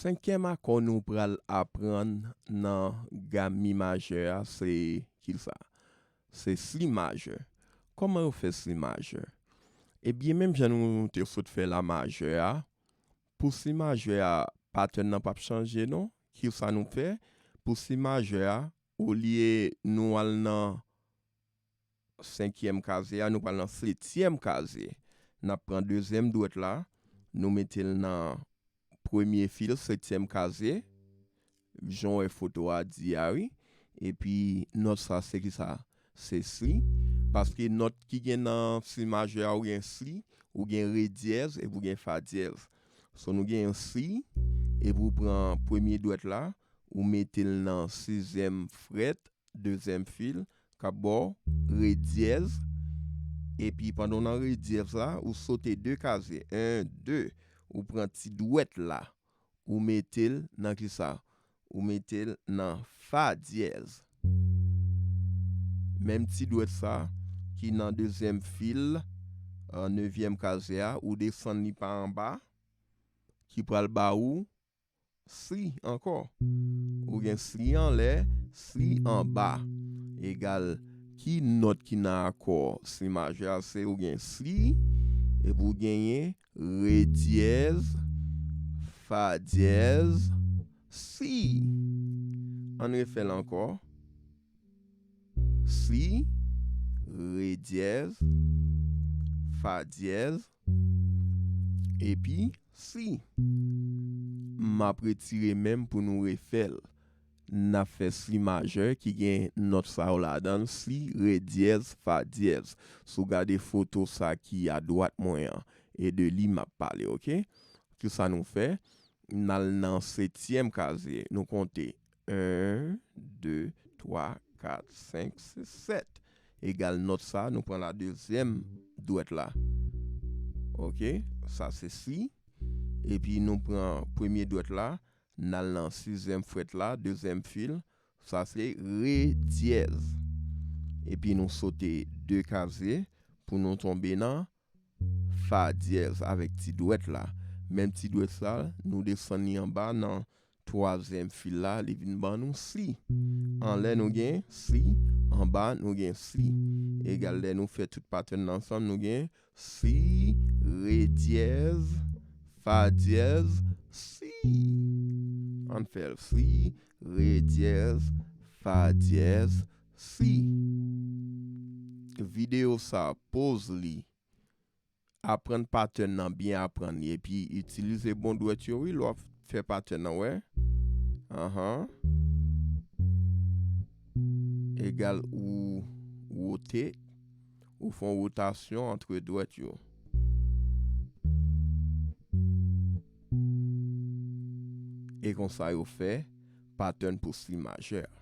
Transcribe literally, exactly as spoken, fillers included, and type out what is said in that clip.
Senkyèm akò nou pral aprann nan gam mi majè a se kisa? Se si majè. Kòman yo fè si majè? Ebyen, menm jan nou te sot fè la majè a, pou si majè a, patèn nan p ap chanje non. Kisa nou fè? Pou si majè a, olye nou al nan senkyèm kazye a, nou pral nan setyèm kazye. N ap pran dezyèm dwèt la, nou mete l nan premye fil, setyèm kazye, jan w wè foto a di a, wi. Epi nòt sa se kisa? Se si. Paske nòt ki gen nan si majè a, ou gen si, ou gen re dyèz, epi ou gen fa dyèz. So, nou gen si, epi ou pran premye dwèt la, ou mete l nan sizyèm frèt, dezyèm fil, k ap ba w re dyèz. Epi pandan w nan re dyèz la, ou sote de kazye. En, de. Ou pran ti dwèt la, ou mete l nan kisa? Ou mete l nan fa dyèz. Menm ti dwèt sa ki nan dezyèm fil, euh, nevyèm kazye a, ou desann li pa anba, ki pral ba ou si ankò. Ou gen si anlè, si anba. Egal ki nòt ki nan akò si majè a, se ou gen si, epi ou genyen re dyèz, fa dyèz, si. Ann refè l ankò. Si, re dyèz, fa dyèz, epi si. M ap retire men m pou nou refè l. N ap fè si majè ki gen nòt sa yo ladan l, si, re dyèz, fa dyèz. Si w gade foto sa ki adwat mwen an, e de li m ap pale, oke? Kisa nou fè? N al nan setyèm kazye. Nou konte en, de, twa, kat, senk, sis, sèt. Egal nòt sa, nou pran la dezyèm dwèt la. Oke, sa se si. Epi nou pran premye dwèt la, n al nan sizyèm frèt la, dezyèm fil. Sa se re dyèz. Epi nou sote de kazye pou nou tonbe nan fa dyèz avèk ti dwèt la. Menm ti dwèt sa, nou desann li anba nan twazyèm fil la, li vin ban nou si. Anlè nou gen si, anba nou gen si. Egal lè nou fè tout patèn nan ansanm, nou gen si, re dyèz, fa dyèz, si. Ann fè l. Si, re dyèz, fa dyèz, si. Videyo sa, poz li. Aprann patèn nan, byen aprann li, epi itilize bon dwèt yo, wi, lè w ap fè patèn nan, wè. Anhan. Egal ou wote, ou fè yon wotasyon antre dwèt yo. E konsa yo fè patèn pou si majè a.